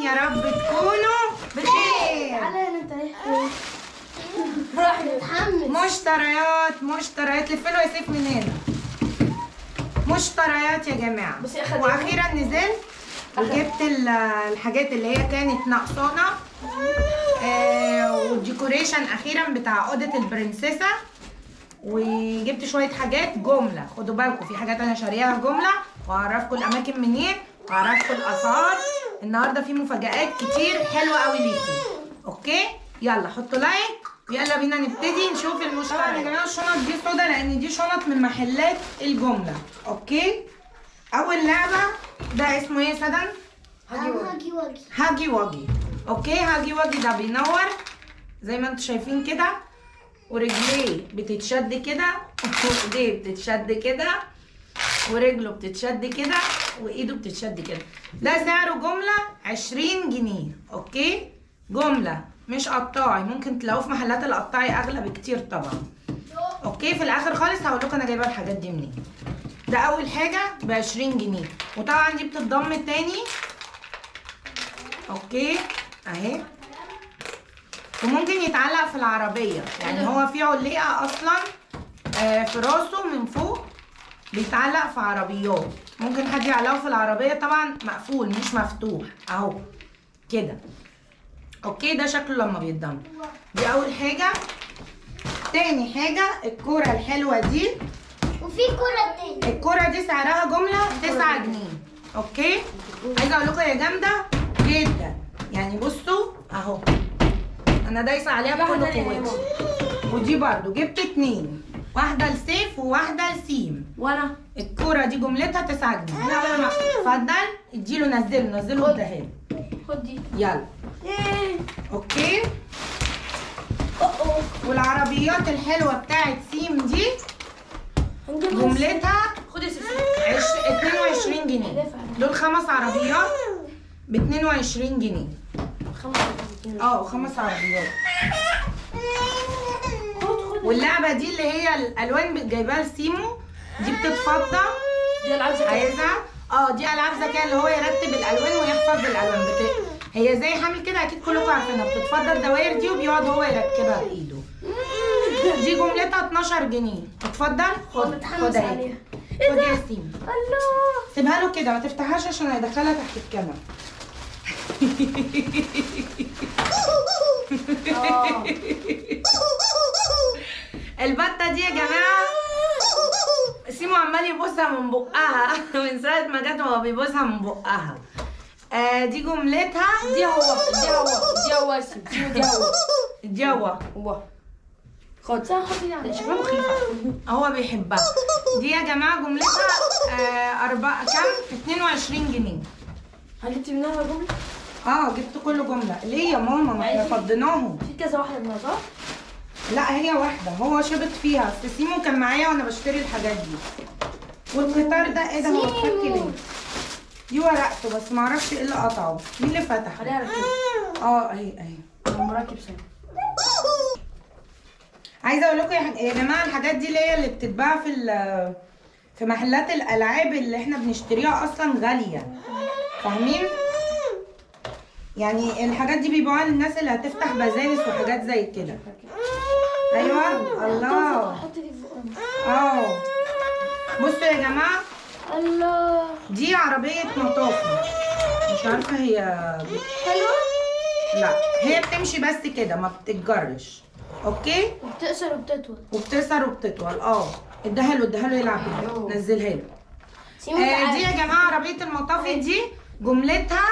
يا رب تكونوا بخير. تعالى هنا انت رايح متحمس. مشتريات مشتريات، لف له يا سيف من هنا. مشتريات يا جماعة، واخيرا نزلت وجبت الحاجات اللي هي كانت ناقصانا، وال decoration اخيرا بتاع اوضة البرنسيسه، وجبت شوية حاجات جملة. خدوا بالكم في حاجات انا شاريها جملة، وهعرفكم الاماكن منين وهعرفكم الاسعار. النهارده في مفاجآت كتير حلوة قوي ليكم. okay يلا حطوا like ويلا بينا نبتدي نشوف المشتريات. يا جماعة الشنط دي سودا لان دي شنط من محلات الجملة. okay اول لعبه ده اسمه ايه يا سدن؟ Huggy Wuggy. Huggy Wuggy. okay Huggy Wuggy ده بينور زي ما انتم شايفين كده، ورجليه بتتشد كده، وايديه بتتشد كده، ورجله بتتشد كده، وايده بتتشد كده. ده سعره جملة 20 جنيه. okay جملة مش قطاعي، ممكن تلاقوه في محلات القطاعي اغلى بكتير طبعا. okay في الاخر خالص هقول لكم انا جايبه الحاجات دي منين. ده اول حاجة ب 20 جنيه، وطبعا دي بتتضم تاني. okay اهي، وممكن يتعلق في العربية، يعني هو في علقه اصلا في راسه من فوق بيتعلق في عربيات، ممكن حد يعلقه في العربية، طبعا مقفول مش مفتوح اهو كده. okay ده شكله لما بيتضم. دي اول حاجة. تاني حاجة الكورة الحلوة دي، وفي كورة تاني. الكورة دي سعرها جملة 9 جنيه. okay عايزه اقول لكم هي جامدة جدا، يعني بصوا اهو انا دايسه عليها بكل قوتي. ودي برضو جبت 2، واحدة لسيف وواحدة لسيم. وانا الكورة دي جملتها 9 جنيه. لا لا اتفضل اديله، نزله نزله واديها له. خد دي يلا. okay والعربيات الحلوة بتاعت سيم دي جملتها خد يا سيف 22 جنيه. دول 5 عربيات ب 22 جنيه. 5 عربيات. واللعبة دي اللي هي الالوان جايباها لسيمو دي بتتفضى، دي العاب ذكاء. عايزها؟ دي العاب ذكاء اللي هو يرتب الالوان ويحفظ الالوان. هي زي حامل كده، اكيد كلكم عارفينها، بتتفضى الدواير دي وبيقعد هو يركبها بايده. دي جملتها 12 جنيه. اتفضل خد، خد اهي، خد يا سيمو. الله سيبها له كده ما تفتحهاش عشان هيدخلها تحت الكنبة. البتة دي يا جماعة سيمو عمال يبوسها من بقها من ساعة ما جت وهو بيبوسها من بقها. دي جملتها دي هو دي هو دي هو دي هو دي هو هو. خد شكلها مخيفة، هو بيحبها. دي يا جماعة جملتها كام؟ 22 جنيه. جبتي منها جملة؟ جبت كله جملة. ليه يا ماما؟ ما احنا فضيناهم. في كذا واحدة منها صح؟ لا هي واحدة، هو شبط فيها، اصل سيمو كان معايا وانا بشتري الحاجات دي. والقطار ده ايه ده؟ هو اتفك ليه؟ دي ورقته بس معرفش ايه اللي قطعه، مين اللي فتحه؟ خليها ركبه. اهي اهي مركب سنة. عايزه اقول لكم يا جماعة الحاجات دي اللي هي اللي بتتباع في محلات الالعاب اللي احنا بنشتريها اصلا غالية، فاهمين؟ يعني الحاجات دي بيبيعوها للناس اللي هتفتح business وحاجات زي كده. ايوه الله. بصوا يا جماعة، الله، دي عربية مطافي، مش عارفه هي حلوة؟ لا هي بتمشي بس كده ما بتتجرش. okay وبتقصر وبتطول، وبتقصر وبتطول. اديها له، اديها له يلعب بيها، نزلها له. دي يا جماعة عربية المطافي دي جملتها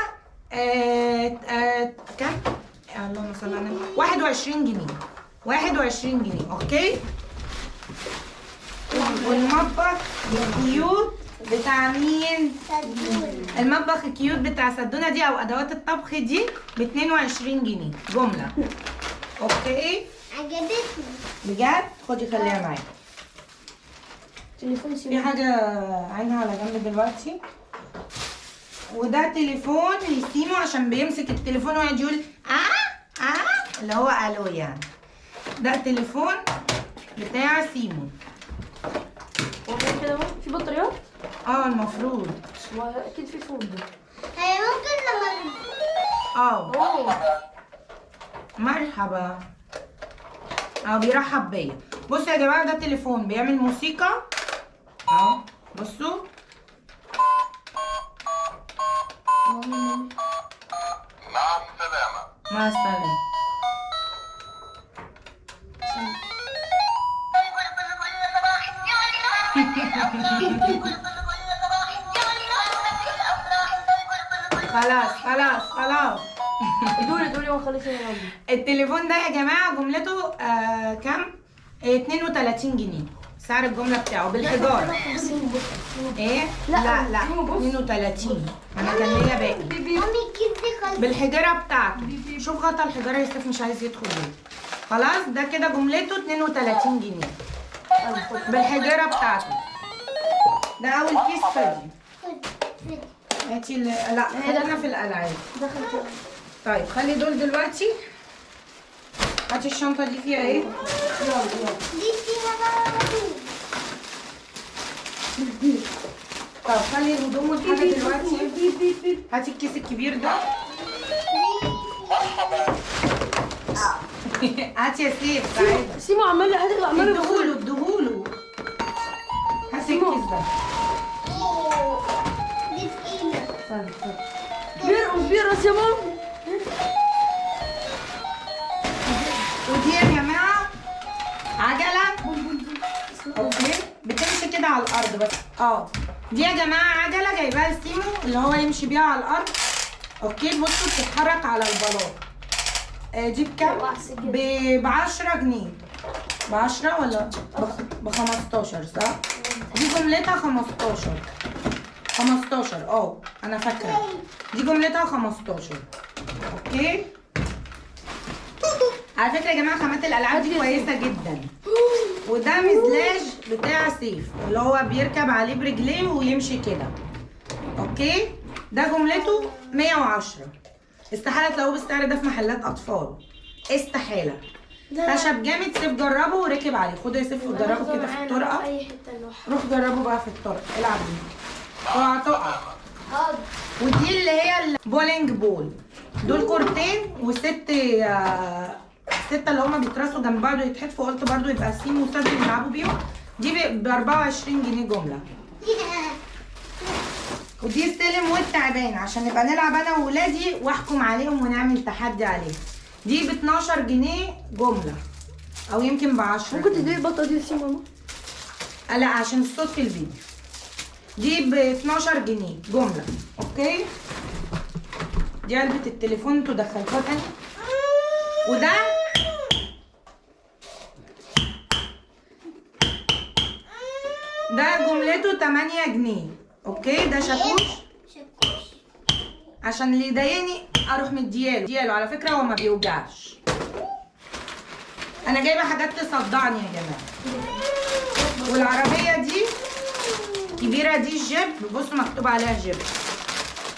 كام؟ اللهم صل على النبي، 21 جنيه. 21 جنيه. okay والمطبخ ال cute بتاع مين؟ سدونة. المطبخ ال cute بتاع سدونة دي او ادوات الطبخ دي ب 22 جنيه جملة. okay عجبتني بجد؟ خدي خليها معاكي. تليفون في حاجة عينها على جنب دلوقتي. وده تليفون لسيمو عشان بيمسك التليفون ويقعد يقول اللي هو الو يعني. ده تليفون بتاع سيمو. وفي كده في بطاريات؟ المفروض. واكيد في فون ده. هي ممكن لما اه مرحبا. بيرحب بيا. بصوا يا جماعة ده تليفون بيعمل موسيقى اهو، بصوا. مع السلامة. مع السلامة. خلاص خلاص خلاص. دوري دوري وخلص يا رب. التليفون ده يا جماعة جملته كام؟ 32 جنيه سعر الجملة بتاعه بالحجارة. ايه؟ لا لا 32. انا كان ليا باقي. بالحجارة بتاعته. شوف غطا الحجارة يا سيف مش عايز يدخل ليه. خلاص ده كده جملته 32 جنيه بالحجارة بتاعته. ده أول كيس فاضي. هاتي لا خلينا في الألعاب. طيب خلي دول دلوقتي. هاتي الشنطة دي فيها ايه؟ يلا يلا. دي فيها بقى. طب خلي الهدوم والحاجة دلوقتي. هاتي الكيس الكبير ده. هاتي يا سيف تعالى. سيمو عمال عمال اديهوله اديهوله. هاتي الكيس ده. دي تقيلة. بيرقص بيرقص يا ماما. ودي يا جماعة عجله okay بتمشي كده على الارض بس. دي يا جماعة عجله جايباها لسيمو اللي هو يمشي بيها على الارض. okay بصوا بتتحرك على البلاط. دي بكام؟ ب 10 جنيه. ب 10 ولا ب 15 صح؟ دي جملتها 15. 15 انا فاكره دي جملتها 15. okay على فكرة يا جماعة خامات الالعاب دي كويسة جدا. وده مزلاج بتاع سيف اللي هو بيركب عليه برجليه ويمشي كده. okay ده جملته 110. استحالة تلاقوه بالسعر ده في محلات اطفال، استحالة. خشب جامد. سيف جربه وركب عليه. خده يا سيف وجربه كده في الطرقه. روح جربه بقى في الطرقه، العب بيه اوعى تقع. ودي اللي هي ال bowling ball، دول كورتين وست ستة اللي هما بيترصوا جنب بعض ويتحدفوا. قلت برضو يبقى سيمو وسادي بيلعبوا بيهم. دي ب 24 جنيه جملة. ودي السلم والتعبان عشان نبقى نلعب انا وولادي واحكم عليهم ونعمل تحدي عليهم. دي ب 12 جنيه جملة او يمكن ب 10. ممكن تدي البطة دي لسيمو ماما؟ لا عشان الصوت في الفيديو. دي ب 12 جنيه جملة. okay دي علبة التليفون انتوا دخلتوها تاني. وده ده جملته 8 جنيه. okay ده شاكوش عشان اللي يضايقني اروح مدياله دياله. على فكرة هو ما بيوجعش. انا جايبه حاجات تصدعني يا جماعة. والعربية دي كبيرة، دي الجيب، بصوا مكتوب عليها جيب.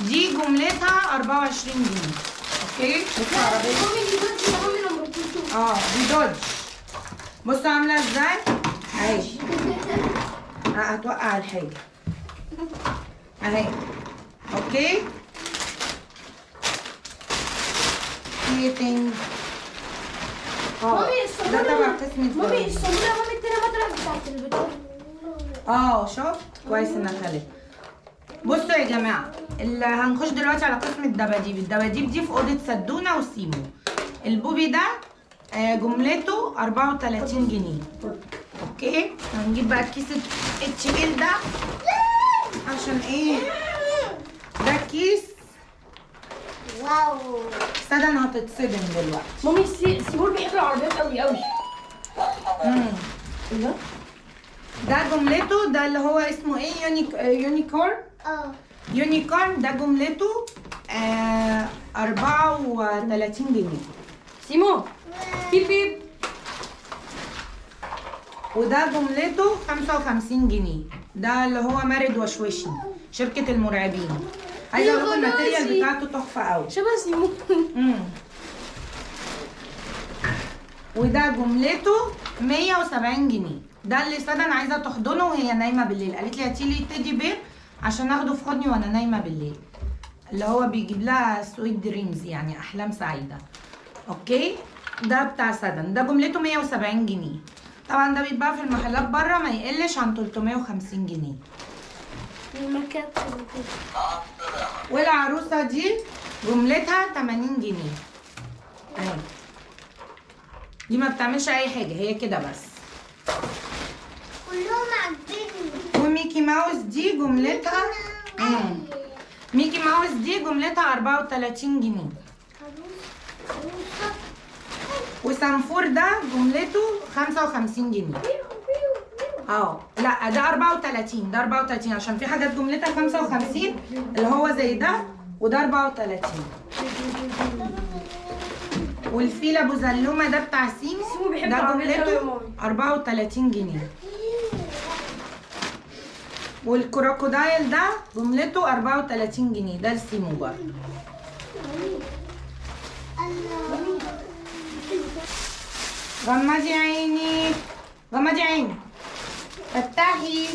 دي جملتها 24 جنيه. okay بصوا العربية دي دوج. بصوا عامله ازاي اهي. هتوقع الحاجة اهي. okay ايه تاني؟ مامي الصابونه ده تبع قسم مامي الصابونه مامي التانية مطرح بتاعت البتاع. شفت كويس انها خلت. بصوا يا جماعة اللي هنخش دلوقتي على قسم الدباديب. الدباديب دي في اوضة سدونه وسيمو. البوبي ده جملته 34 جنيه. okay هنجيب بقى الكيس التقيل ده عشان ايه؟ ده كيس wow. سدن هتتصدم دلوقتي. مامي سيمور بيحب العربيات قوي قوي. ايه ده؟ ده جملته ده اللي هو اسمه ايه؟ unicorn. unicorn ده جملته 34 جنيه. سيمو بيب بيب. وده جملته 55 جنيه. ده اللي هو مارد وشوشني، شركة المرعبين. عايزة اقول لكم ال material بتاعته تحفة قوي. شبه سيمو. وده جملته 170 جنيه. ده اللي سدن عايزة تحضنه وهي نايمة بالليل. قالت لي هاتي لي teddy bear عشان اخده في حضني وانا نايمة بالليل. اللي هو بيجيب لها sweet dreams، يعني احلام سعيدة. okay، ده بتاع سدن، ده جملته 170 جنيه. طبعا ده بيتباع في المحلات بره ما يقلش عن 350 جنيه. والعروسه دي جملتها 80 جنيه اهي. دي ما بتعملش اي حاجة، هي كده بس. كلهم عاجبيني. وميكي ماوس دي جملتها ميكي ماوس دي جملتها 34 جنيه. وسنفور ده جملته 55 جنيه. لا ده 34، ده 34 عشان في حاجات جملتها 55 اللي هو زي ده، وده 34. والفيل ابو زلومه ده بتاع سيمو، ده جملته 34 جنيه. وال crocodile ده جملته 34 جنيه، ده لسيمو برضه. غمضي عيني، غمضي عيني، فتحي.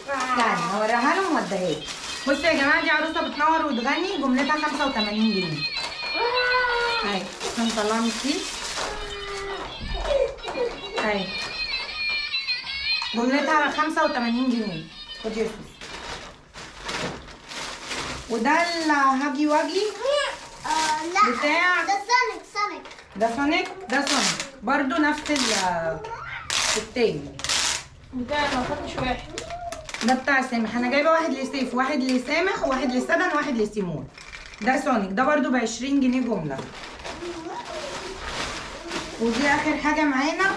استنى هوريها لهم واديها لك. بصوا يا جماعة، دي عروسه بتنور وتغني، جملتها 85 جنيه. اهي هنطلعها من الكيس اهي، جملتها 85 جنيه. خدي يا سوسو. وده الهاجي واجي لا بتاع ده سونيك. سونيك ده سونيك، ده سونيك برضو نفس التاني بتاع. ما خدتش واحد، ده بتاع سامح. انا جايبه واحد لسيف، واحد لسامح، واحد لسدن، واحد لسيمون. ده سونيك ده برضو ب20 جنيه جملة. ودي اخر حاجة معانا،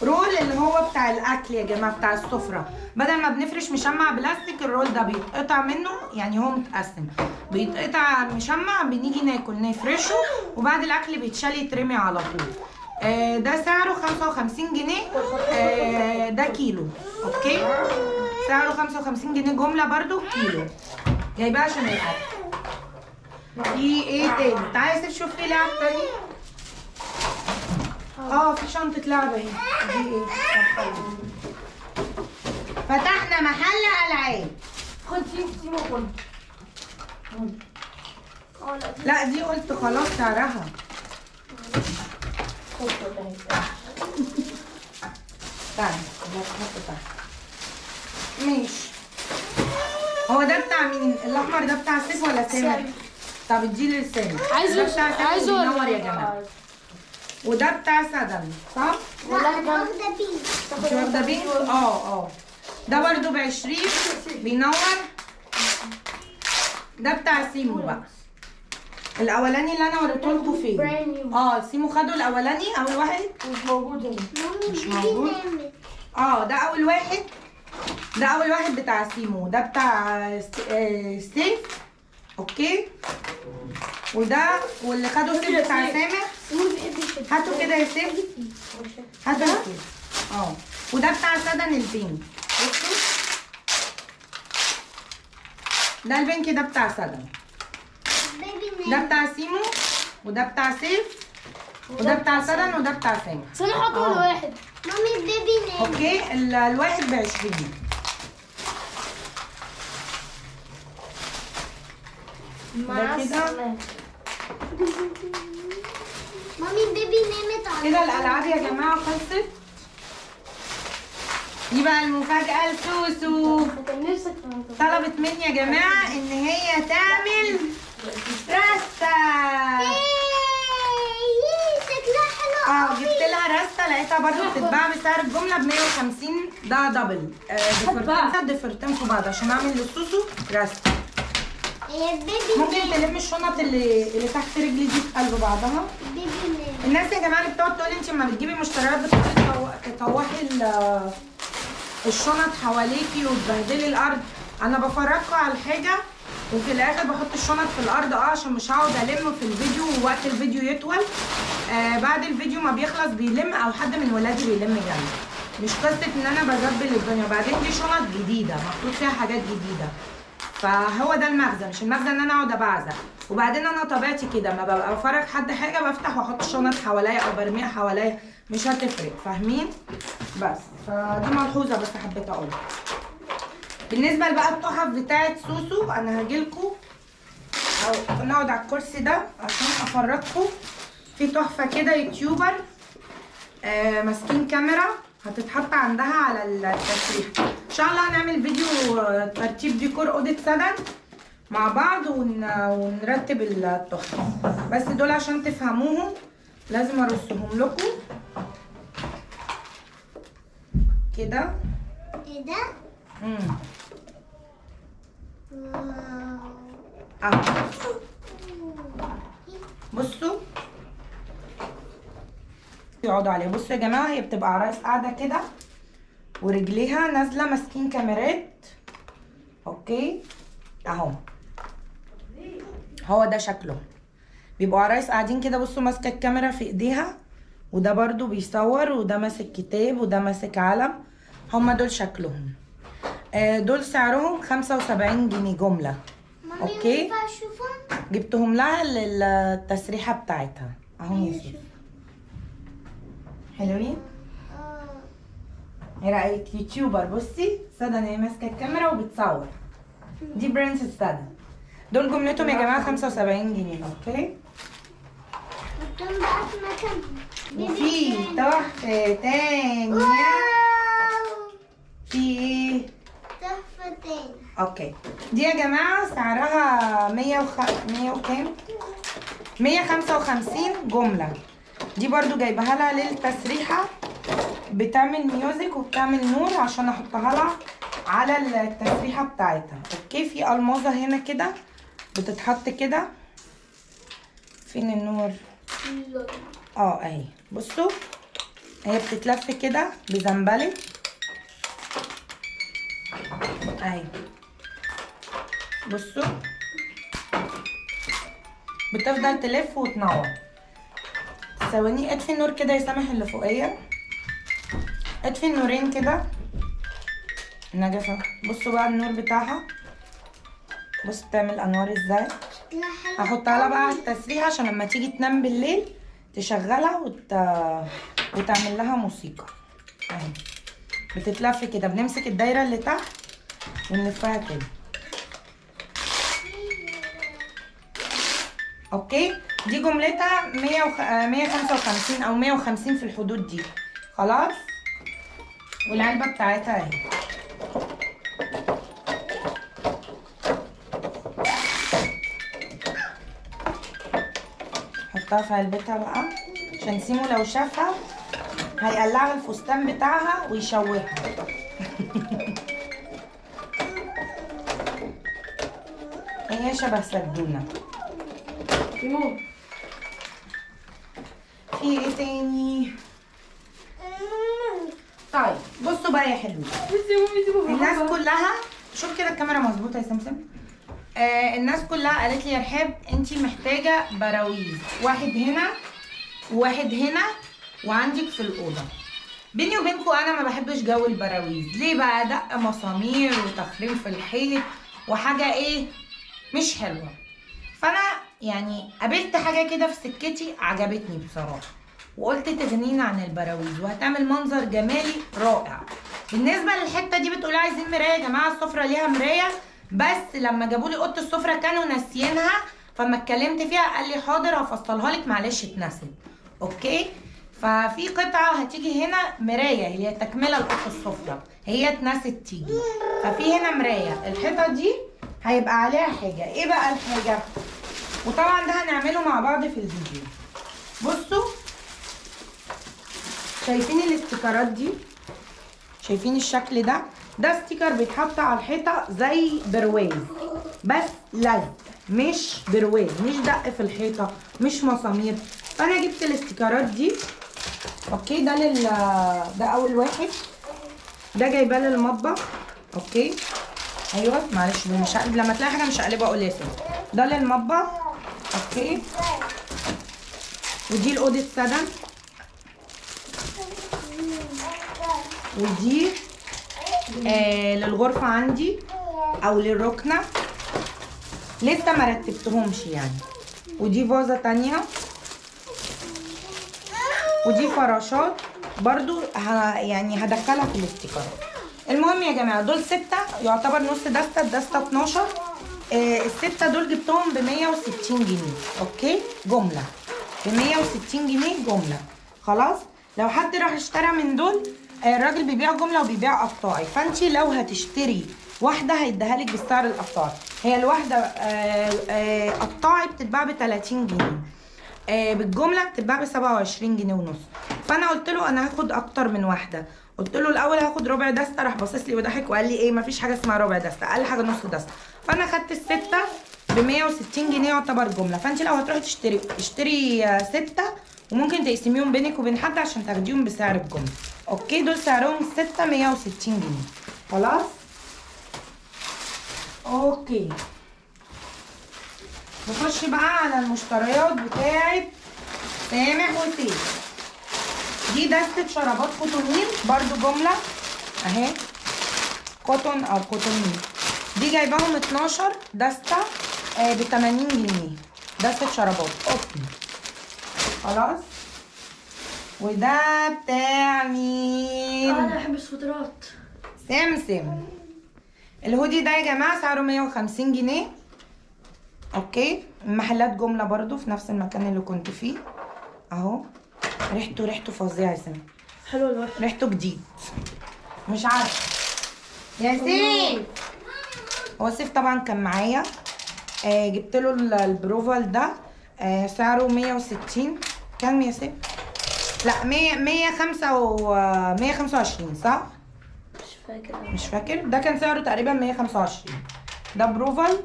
roll اللي هو بتاع الاكل يا جماعة، بتاع السفرة. بدل ما بنفرش مشمع بلاستيك، ال roll ده بيتقطع منه، يعني هو متقسم، بيتقطع مشمع، بنيجي ناكل نفرشه، وبعد الاكل بيتشال يترمي على طول. ده سعره 55 جنيه، ده كيلو. okay، سعره 55 جنيه جملة برضو كيلو. جايباه عشان الاكل. في ايه تاني؟ تعالي يا سيف شوف في لعب تاني. في شنطة لعبة اهي. دي ايه؟ فتحنا محل ألعاب. خد سيمو، خد. لا دي قلت خلاص سعرها. تعالي حط تحت. ماشي. هو ده بتاع مين؟ الأحمر ده بتاع سيف ولا سامح؟ طب اديه لسامح. عايزه بينور يا جماعة. وده بتاع سدن صح؟ لا انا واخده pink. انت واخده pink؟ ده برده ب20 بينور. ده بتاع سيمو بقى. الاولاني اللي انا وريته لكم فين؟ سيمو خده الاولاني، اول واحد. مش موجود هنا. مش موجود. ده اول واحد، ده اول واحد بتاع سيمو. ده بتاع سيف. okay، وده واللي خده سيف بتاع سامح. هاتوا كده يا سيف، هاتوا كده. وده بتاع سدن ال pink. بصوا ده ال pink ده بتاع سدن، ده بتاع سيمو، وده بتاع سيف، وده بتاع سدن، وده بتاع سامح. سامح اطول واحد. مامي baby نام. okay، الواحد ب20. مع السلامة. مامي baby نامت على كده. الالعاب يا جماعة خلصت. دي بقى المفاجاة لسوسو. طلبت مني يا جماعة ان هي تعمل راستا. شكلها حلو. جبت لها راستا، لقيتها برضو بتتباع بسعر الجملة ب 150. ده double، ضفرتين في بعض عشان اعمل لسوسو راستا. ممكن تلم الشنط اللي تحت رجلي دي في قلب بعضها. الناس يا جماعة اللي بتقعد تقول انت لما بتجيبي مشتريات بتقعدي تطوحي الشنط حواليكي وتبهدلي الارض، انا بفرجكم على الحاجة وفي الاخر بحط الشنط في الارض عشان مش هقعد الم في الفيديو ووقت الفيديو يطول. بعد الفيديو ما بيخلص بيلم، او حد من ولادي بيلم جنبي. مش قصة ان انا بزبل الدنيا. بعدين دي شنط جديدة محطوط فيها حاجات جديدة، فهو ده المغزى، مش المغزى ان انا اقعد ابعزق. وبعدين انا طبيعتي كده، ما ببقى بفرج حد حاجة بفتح واحط الشنط حواليا او برميها حواليا، مش هتفرق، فاهمين؟ بس فدي ملحوظة بس حبيت اقولها. بالنسبة بقى التحف بتاعت سوسو، انا هجيلكوا او نقعد على الكرسي ده عشان افرجكم. في تحفة كده YouTuber ماسكين كاميرا هتتحط عندها على التسريح. ان شاء الله هنعمل فيديو ترتيب ديكور اوضة سدن مع بعض ونرتب التحف، بس دول عشان تفهموهم لازم ارصهم لكم كده. ايه ده؟ اهو بصوا يقعدوا عليه. بصوا يا جماعة، هي بتبقى عرايس قاعدة كده ورجليها نازله ماسكين كاميرات. okay اهو، هو ده شكله. بيبقوا عرايس قاعدين كده، بصوا ماسكه الكاميرا في ايديها، وده برضو بيصور، وده ماسك كتاب، وده ماسك علم. هما دول شكلهم. دول سعرهم 75 جنيه جملة. okay ينفع اشوفهم؟ جبتهم لها للتسريحه بتاعتها اهو يا سوسو. حلوين؟ ايه رايك؟ YouTuber. بصي سدن هي ماسكه الكاميرا وبتصور. دي princess سدن. دول جملتهم يا جماعة 75 جنيه. okay حطهم بقى في مكانهم. وفي تحفة تانية. في ايه؟ تحفة تانية. okay دي يا جماعة سعرها 100 وكام؟ 155 جملة. دي برضو جايبها لها للتسريحه، بتعمل music وبتعمل نور عشان احطها لها على التسريحه بتاعتها. okay في الماظه هنا كده بتتحط كده. فين النور؟ اهي بصوا، هي بتتلف كده بزنبلك اهي. بصوا بتفضل تلف وتنور. ثواني اطفي النور كده يا سامح اللي فوقيه، اطفي النورين كده نجفه. بصوا بقى النور بتاعها، بصوا بتعمل انوار ازاي. هحطها لها بقى على التسريحه عشان لما تيجي تنام بالليل تشغلها وتعمل لها موسيقى اهي. بتتلف كده، بنمسك الدايرة اللي تحت ونلفها كده. okay دي جملتها 155 او 150 في الحدود دي. خلاص والعلبه بتاعتها اهي. حطها في علبتها بقى عشان سيمو لو شافها هيقلعها الفستان بتاعها ويشوهها. هي شبه سدونه. سيمو في ايه تاني؟ طيب بصوا بقى يا حلوين، الناس كلها شوف كده الكاميرا مظبوطة يا سمسم. الناس كلها قالت لي يا رحاب انتي محتاجه براويز، واحد هنا وواحد هنا وعندك في الاوضة. بيني وبينكم انا ما بحبش جو البراويز، ليه بقى؟ دق مسامير وتخريم في الحيط وحاجه ايه مش حلوة. فانا يعني قابلت حاجة كده في سكتي عجبتني بصراحة، وقلت تغنينا عن البراويز وهتعمل منظر جمالي رائع. بالنسبة للحتة دي بتقول عايزين مراية يا جماعة، السفرة ليها مراية، بس لما جابوا لي اوضة السفرة كانوا ناسيينها، فما اتكلمت فيها قال لي حاضر هفصلها لك معلش اتنست. okay ففي قطعه هتيجي هنا مراية، هي تكمله لاوضه السفرة، هي اتنست تيجي، ففي هنا مراية. الحيطة دي هيبقى عليها حاجة، ايه بقى الحاجة؟ وطبعا ده هنعمله مع بعض في الفيديو. بصوا شايفين الاستيكرات دي؟ شايفين الشكل ده؟ ده sticker بيتحط على الحيطة زي برواز، بس لزق مش برواز، مش دق في الحيطة، مش مسامير. فانا جبت الاستيكرات دي. okay ده ده اول واحد، ده جايباه للمطبخ. okay ايوه معلش مش هقلب، لما تلاقي حاجة مش هقلبها اقول يا سيدي. ده للمطبخ. okay ودي لاوضه سدن، ودي للغرفة عندي او للركنه، لسه ما رتبتهمش يعني. ودي فازة تانية، ودي فراشات برضو يعني هدخلها في الاستيكرات. المهم يا جماعة دول 6 يعتبر نص دسته، الدسته 12. الستة دول جبتهم ب 160 جنيه، okay؟ جملة ب 160 جنيه جملة. خلاص؟ لو حد راح اشترى من دول، الراجل بيبيع جملة وبيبيع قطاعي، فانت لو هتشتري واحدة هيديها لك بالسعر القطاعي. هي الواحدة قطاعي بتتباع ب 30 جنيه، بالجملة بتتباع ب 27 جنيه ونص. فانا قلت له انا هاخد اكتر من واحدة، قلت له الاول هاخد ربع دسته، راح باصص لي وضحك وقال لي ايه مفيش حاجة اسمها ربع دسته، اقل حاجة نص دسته. فانا خدت الستة ب 160 جنيه يعتبر جملة. فانت لو هتروحي تشتري اشتري 6، وممكن تقسميهم بينك وبين حد عشان تاخديهم بسعر الجملة. okay؟ دول سعرهم 6 160 جنيه. خلاص؟ okay. نخش بقى على المشتريات بتاعه سامح وسيف. دي دستة شرابات قطنين برضو جملة اهي، قطن او قطنين. دي جايباهم 12 دستة ب 80 جنيه، دستة شرابات قطن. خلاص؟ وده بتاع مين؟ انا بحب السوترات. سمسم. الهودي ده يا جماعة سعره 150 جنيه. okay؟ محلات جملة برضو في نفس المكان اللي كنت فيه اهو. ريحته فظيعة يا سامي. حلو الوحش، ريحته جديد. مش عارفه يا سيف. هو سيف طبعا كان معايا، جبت له البروفال ده، سعره 160. كام يا سيف؟ لا 125 صح؟ مش فاكر، مش فاكر. ده كان سعره تقريبا 125. ده بروفال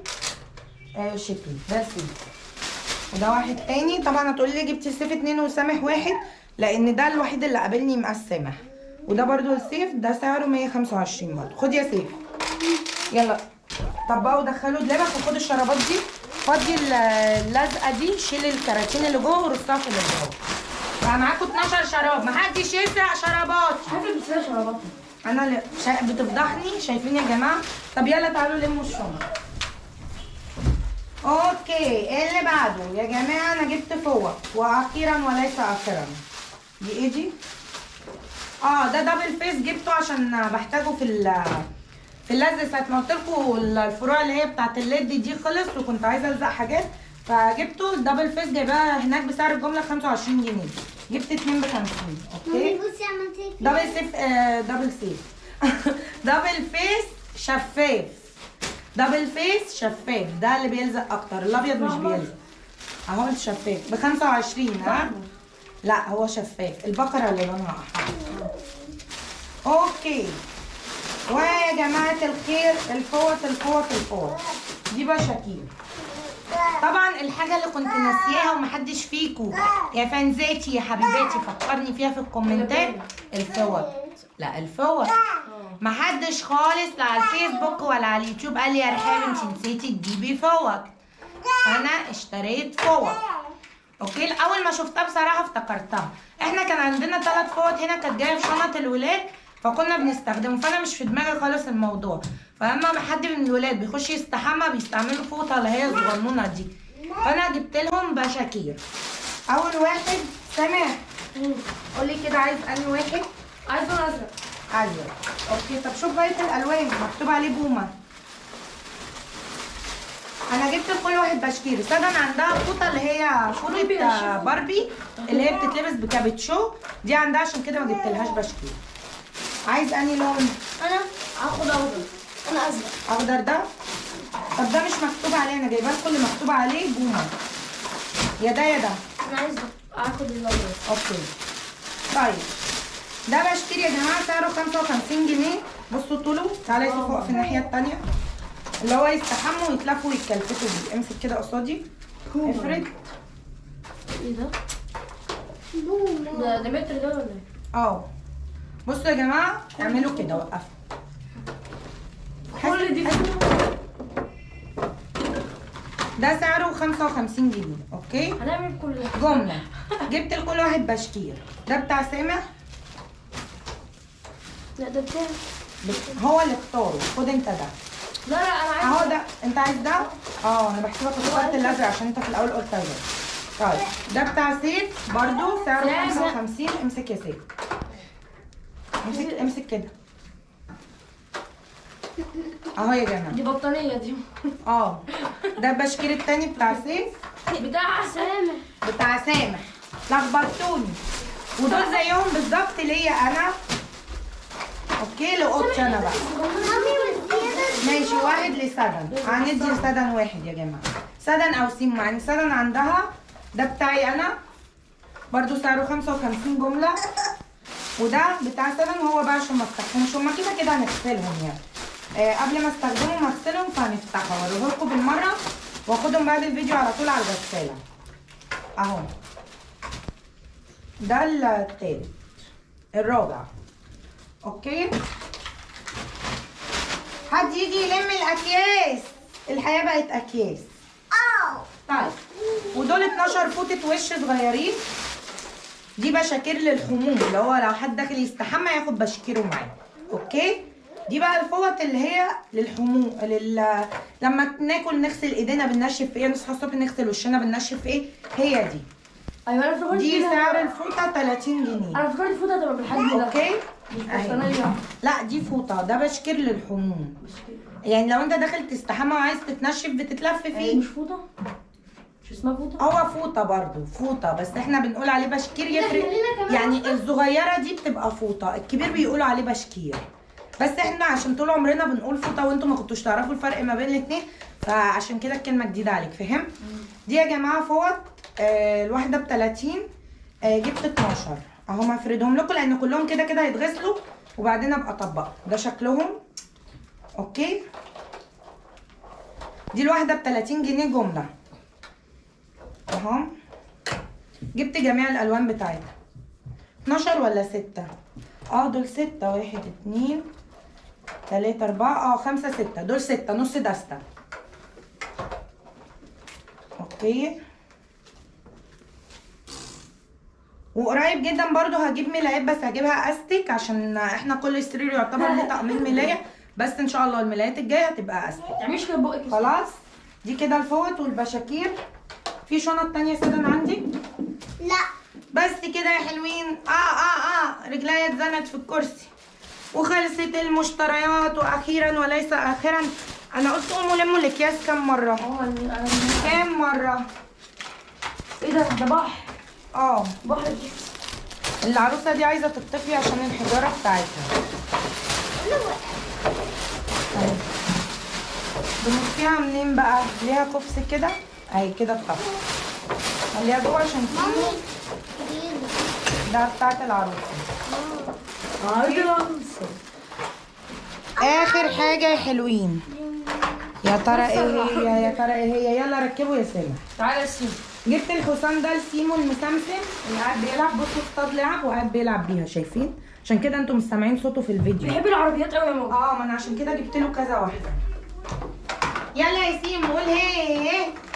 شتوي، ده سيف. وده واحد تاني. طبعا هتقولي لي جبتي سيف 2 وسامح 1، لان ده الوحيد اللي قابلني مقاس سامح. وده برضو السيف، ده سعره 125 برضو. خد يا سيف، يلا طبقوا ودخلوا دولابك، وخد الشرابات دي، فضي اللزقه دي، شيل الكراتين اللي جوه ورصها في اللي جوه. بقى معاكم 12 شراب، محدش يسرق شرابات. عارفه بتسرق شراباتي انا اللي بتفضحني. شايفين يا جماعة؟ طب يلا تعالوا لموا الشنط. okay، ايه اللي بعده يا جماعة؟ انا جبت فوط، واخيرا وليس اخرا. دي ايه دي؟ ده double face، جبته عشان بحتاجه في اللزق. ساعة ما قلت لكم الفروع اللي هي بتاعت ال LED دي خلص، وكنت عايزه الزق حاجات فجبته. ال double face جايباها هناك بسعر الجملة 25 جنيه، جبت 2 ب 50. okay؟ بصي عملت ايه؟ double safe، double safe double face شفاف، double face شفاف، ده اللي بيلزق اكتر، الابيض مش بيلزق. اهو الشفاف ب 25. ها؟ لا هو شفاف، البقرة اللي لونها احمر. okay. ويا جماعة الخير الفوط الفوط الفوط دي بشاكير. طبعا الحاجة اللي كنت ناسياها ومحدش فيكو يا فانزاتي يا حبيباتي فكرني فيها في الكومنتات، الفوط. لا الفوط محدش خالص لا على الفيسبوك ولا على اليوتيوب قال لي يا رحاب انت نسيتي تجيبي فوط. انا اشتريت فوط. okay، اول ما شفتها بصراحة افتكرتها. احنا كان عندنا 3 فوط هنا كانت جاية في شنط الولاد، فكنا بنستخدمه، فانا مش في دماغي خالص الموضوع. فلما حد من الولاد بيخش يستحمى بيستعملوا فوطه اللي هي الصغنونه دي، فانا جبت لهم بشاكير. اول واحد سامح قولي كده عايز انهي واحد؟ عايز لون ازرق. ازرق. okay، طب شوف بقية الالوان مكتوب عليه بومه. انا جبت لكل واحد بشكير. سجن عندها فوطه اللي هي فوطه باربي اللي هي بتتلبس بكابتشو دي عندها، عشان كده ما جبتلهاش بشكير. عايز انهي لون؟ انا هاخد اخضر. انا ازرق. اخضر ده؟ طب ده مش مكتوب عليه، انا جايبه لكم اللي مكتوب عليه بومه. يا ده يا ده. انا عايز اخد الابيض. okay. طيب ده بشكير يا جماعة سعره 55 جنيه. بصوا طوله، تعالى يا فوق في الناحية الثانية اللي هو يستحموا ويتلفوا ويتكلفتوا بيه. امسك كده قصادي، افرد. ايه ده؟ ده متر ده ولا ايه؟ اه. بصوا يا جماعة اعملوا كده، وقفوا. كل دي ده سعره 55 جنيه. okay؟ هنعمل كل ده جملة. جبت لكل واحد بشكير. ده بتاع سامح؟ لا ده بتاعي، هو اللي اختاره. خد انت ده. لا لا انا عايز اهو ده. انت عايز ده؟ اه انا بحسبك اخترت الازرق عشان انت في الاول قلت ازرق. طيب ده بتاع سيف برضو سعره 55. امسك يا سيف، امسك امسك كده. اهو يا جماعة. دي بطانيه دي. ده البشكير التاني بتاع سيف، بتاع سامح، بتاع سامح. لخبطتوني. ودول زيهم بالظبط ليا انا. okay لاوضتي انا بقى. ماشي، واحد لسدن، هندي لسدن واحد يا جماعة، سدن او سيمو. يعني سدن عندها ده بتاعي انا برضو سعره 55 جملة، وده بتاع سدن. وهو بقى عشان ما افتحهمش، هما كده كده هنغسلهم يعني، قبل ما استخدمهم هغسلهم، فهنفتحهم اوريهم لكم بالمرة، واخدهم بعد الفيديو على طول على الغسالة اهو. ده التالت، الرابع. okay، حد يجي يلم الاكياس، الحياة بقت اكياس. طيب، ودول 12 فوطه وش صغيرين. دي بشاكير للحموم، اللي هو لو حد داخل يستحمى ياخد بشكيره معاه. okay، دي بقى الفوط اللي هي للحموم، لما ناكل نغسل ايدينا بننشف ايه، نصحى الصبح نغسل وشنا بننشف ايه، هي دي. ايوه انا افتكرت دي سعر الفوطه 30 جنيه. انا افتكرت الفوطه تبقى بالحجم ده. okay، اهي. لا دي فوطه، ده بشكير للحموم. يعني لو انت داخل تستحمى وعايز تتنشف بتتلف فيه. مش فوطه؟ مش اسمها فوطه؟ هو فوطه برضو، فوطه، بس احنا بنقول عليه بشكير. يفرق يعني، الصغيرة دي بتبقى فوطه، الكبير بيقولوا عليه بشكير، بس احنا عشان طول عمرنا بنقول فوطه وانتم ما كنتوش تعرفوا الفرق ما بين الاثنين، فعشان كده الكلمة جديدة عليك، فهمت؟ دي يا جماعة فوط، الواحدة ب 30، جبت 12 اهو، مفردهم لكم لان كلهم كده كده هيتغسلوا وبعدين ابقى اطبقهم. ده شكلهم. okay، دي الواحدة ب 30 جنيه جملة اهو. جبت جميع الالوان بتاعتها. 12 ولا 6؟ دول 6، 1 2 3 4 5 6، دول 6، نص دستة. okay، وقريب جدا برضو هجيب ملايات، بس هجيبها استك عشان احنا كل سرير يعتبر ليه طقمين ملايه، بس ان شاء الله الملايات الجاية هتبقى استك. ما تعمليش كده بقك. خلاص، دي كده الفوط والبشاكير. في شنط تانية سدن عندي؟ لا بس كده يا حلوين. رجليا اتزنت في الكرسي وخلصت المشتريات. واخيرا وليس اخرا، انا قلت قوموا لموا الاكياس كام مرة؟ كام مرة؟ ايه ده؟ ده بحر. بحر. العروسة دي عايزه تطفي عشان الحجارة بتاعتها. طيب بنطفيها منين بقى؟ ليها كفس كده اهي كده اتطفت، خليها جوه عشان ده بتاعت العروسة. اخر حاجة يا حلوين، يا ترى ايه هي؟ يا ترى ايه هي؟ يلا ركبوا يا سامح. تعالى يا سيمو. جبت الحصان ده لسيمو المسمسم اللي قاعد بيلعب. بصوا اصطاد لعب وقاعد بيلعب بيها، شايفين؟ عشان كده انتم مش سامعين صوته في الفيديو. بيحب العربيات قوي يا ماما. ما انا عشان كده جبت له كذا واحدة. يلا يا سيمو قول هي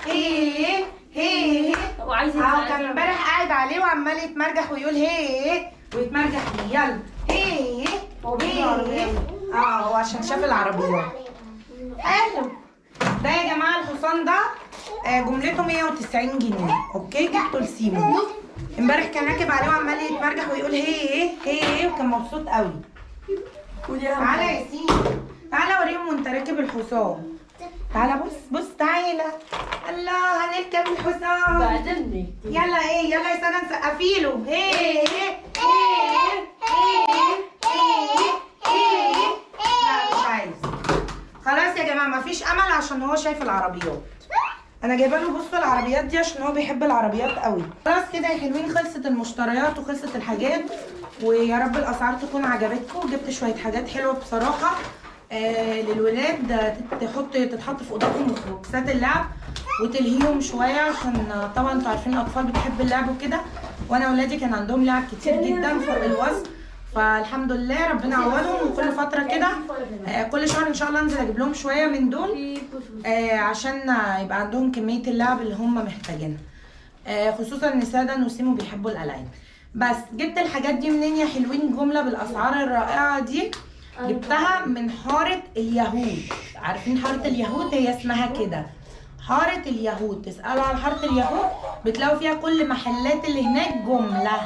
هي هي. هو عايز كان امبارح قاعد عليه وعمال يتمرجح ويقول هي ويتمرجح بيه. يلا هي هو بيحب العربيات. هو عشان شاف العربيات. حلو. ده يا جماعة الحصان ده جملته 190 جنيه. okay، جبته لسيمو امبارح، كان راكب عليه وعمال يتمرجح ويقول هي هي، وكان مبسوط قوي. تعالى يا سيمو، تعالى اوريهم وانت راكب الحصان. تعالى بص بص، تعالى. الله، هنركب الحصان. بعدني. يلا ايه، يلا يا سنة نسقفي له. هي هي هي هي. لا مش عايز. خلاص يا جماعة مفيش امل عشان هو شايف العربيات. انا جايبه له بصوا العربيات دي عشان هو بيحب العربيات قوي. خلاص كده يا حلوين، خلصت المشتريات وخلصت الحاجات، ويا رب الاسعار تكون عجبتكم. جبت شوية حاجات حلوة بصراحة للولاد، تتحط في اوضتهم وفي بوكسات اللعب وتلهيهم شوية، عشان طبعا انتوا عارفين الاطفال بتحب اللعب وكده، وانا ولادي كان عندهم لعب كتير جدا فوق الوصف، فالحمد لله ربنا عوضهم. وكل فترة كده كل شهر ان شاء الله انزل اجيب لهم شوية من دول عشان يبقى عندهم كمية اللعب اللي هم محتاجينها، خصوصا ان سادن وسيمو بيحبوا الالعاب. بس جبت الحاجات دي منين يا حلوين؟ جملة بالاسعار الرائعة دي جبتها من حارة اليهود. عارفين حارة اليهود؟ هي اسمها كده حارة اليهود. تسالوا على حارة اليهود بتلاقوا فيها كل محلات اللي هناك جملة،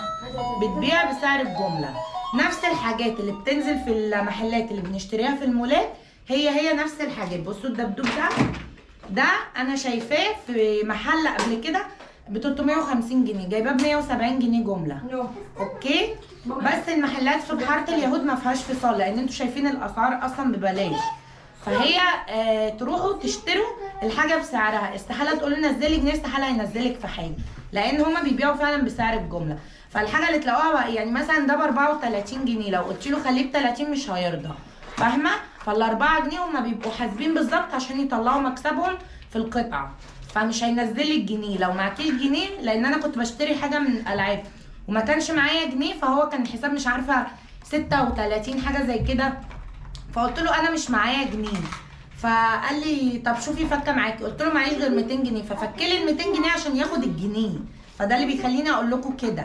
بتبيع بسعر الجملة. نفس الحاجات اللي بتنزل في المحلات اللي بنشتريها في المولات هي نفس الحاجات. بصوا الدبدوب ده انا شايفاه في محل قبل كده ب 350 جنيه، جايباه ب 170 جنيه جملة. okay، بس المحلات في بحارة اليهود ما فيهاش فصال، لان انتوا شايفين الاسعار اصلا ببلاش. فهي تروحوا تشتروا الحاجة بسعرها، استحالة تقولوا نزلي جنيه، استحالة هينزلك في حاجة، لان هما بيبيعوا فعلا بسعر الجملة. فالحاجه اللي تلاقوها يعني مثلا ده ب 34 جنيه، لو قلت له خليه ب 30 مش هيرضى، فاهمه؟ فال4 جنيه هما بيبقوا حاسبين بالظبط عشان يطلعوا مكسبهم في القطعة، فمش هينزل لك جنيه لو معكيش جنيه. لان انا كنت بشتري حاجة من الالعاب وما كانش معايا جنيه، فهو كان الحساب مش عارفه 36 حاجة زي كده، فقلت له انا مش معايا جنيه، فقال لي طب شوفي فكه معاكي، قلت له معيش غير 200 جنيه، ففك لي ال 200 جنيه عشان ياخد الجنيه. فده اللي بيخليني اقول لكم كده،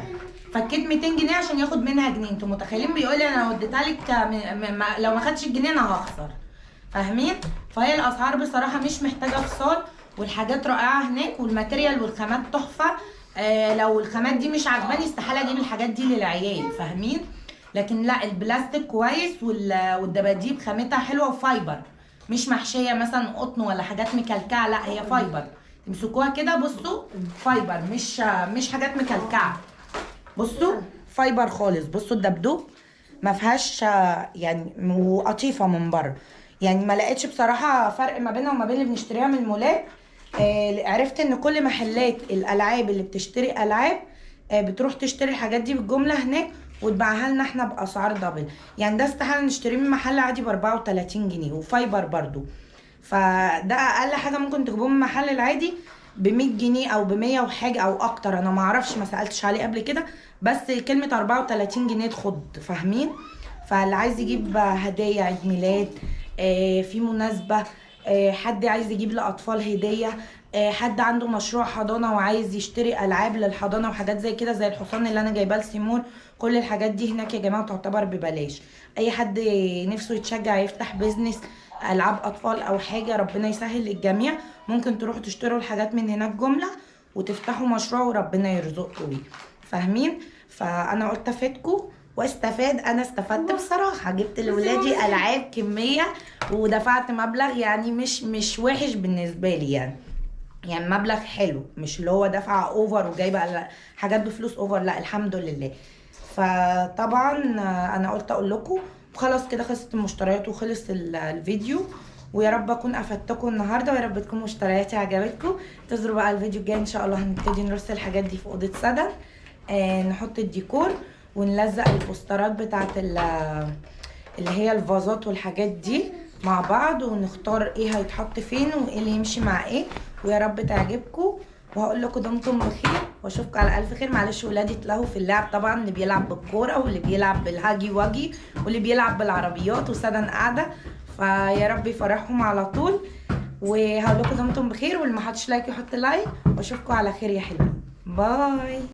فكيت 200 جنيه عشان ياخد منها جنيه. انتوا متخيلين؟ بيقول لي انا لو اديتها لك لو ما خدتش الجنيه انا هخسر، فاهمين؟ فهي الاسعار بصراحة مش محتاجه فصال، والحاجات رائعة هناك، وال material والخامات تحفة. لو الخامات دي مش عجباني استحالة اجيب الحاجات دي للعيال، فاهمين؟ لكن لا، البلاستيك كويس والدباديب خامتها حلوة و fiber، مش محشيه مثلا قطن ولا حاجات مكلكعه، لا هي fiber، تمسكوها كده بصوا fiber، مش حاجات مكلكعه. بصوا fiber خالص. بصوا الدبدوب ما فيهاش يعني، وقطيفه من بره، يعني ما لقيتش بصراحة فرق ما بينها وما بين اللي بنشتريها من المولات. عرفت ان كل محلات الالعاب اللي بتشتري العاب بتروح تشتري الحاجات دي بالجملة هناك وتبيعها لنا احنا باسعار double. يعني ده استحالة نشتريه من محل عادي ب 34 جنيه و fiber برضو، فده اقل حاجة ممكن تجيبوه من المحل العادي ب 100 جنيه او ب 100 وحاجه او اكتر، انا ما اعرفش، ما سالتش عليه قبل كده، بس كلمة 34 جنيه تخض، فاهمين؟ فاللي عايز يجيب هدايا عيد ميلاد، في مناسبة، حد عايز يجيب لاطفال هديه، حد عنده مشروع حضانة وعايز يشتري العاب للحضانه وحاجات زي كده، زي الحصان اللي انا جايباه لسيمور، كل الحاجات دي هناك يا جماعة تعتبر ببلاش. اي حد نفسه يتشجع يفتح business العاب اطفال او حاجة، ربنا يسهل للجميع، ممكن تروحوا تشتروا الحاجات من هناك جملة وتفتحوا مشروع وربنا يرزقكم بيه، فاهمين؟ فانا قلت افيدكم واستفاد، انا استفدت بصراحة، جبت لولادي العاب كمية ودفعت مبلغ يعني مش وحش بالنسبة لي، يعني مبلغ حلو، مش اللي هو دفعه over وجايبه حاجات بفلوس over، لا الحمد لله. فطبعا انا قلت اقول لكم، وخلاص كده خلصت المشتريات وخلص الفيديو، ويا رب اكون افدتكم النهارده، ويا رب تكون مشترياتي عجبتكم. انتظروا بقى الفيديو الجاي ان شاء الله، هنبتدي نرص الحاجات دي في اوضة سدن، نحط الديكور ونلزق البوسترات بتاعت اللي هي الفازات والحاجات دي مع بعض، ونختار ايه هيتحط فين وايه اللي يمشي مع ايه، ويا رب تعجبكم. وهقول لكم دمتم بخير واشوفكم على الف خير. معلش ولادي اتلهوا في اللعب طبعا، اللي بيلعب بالكورة واللي بيلعب بالهاجي واجي واللي بيلعب بالعربيات، وسدن قاعدة، فيا رب يفرحهم على طول. وهقول لكم دمتم بخير، واللي ما حطش like يحط like، واشوفكم على خير يا حلوين. bye.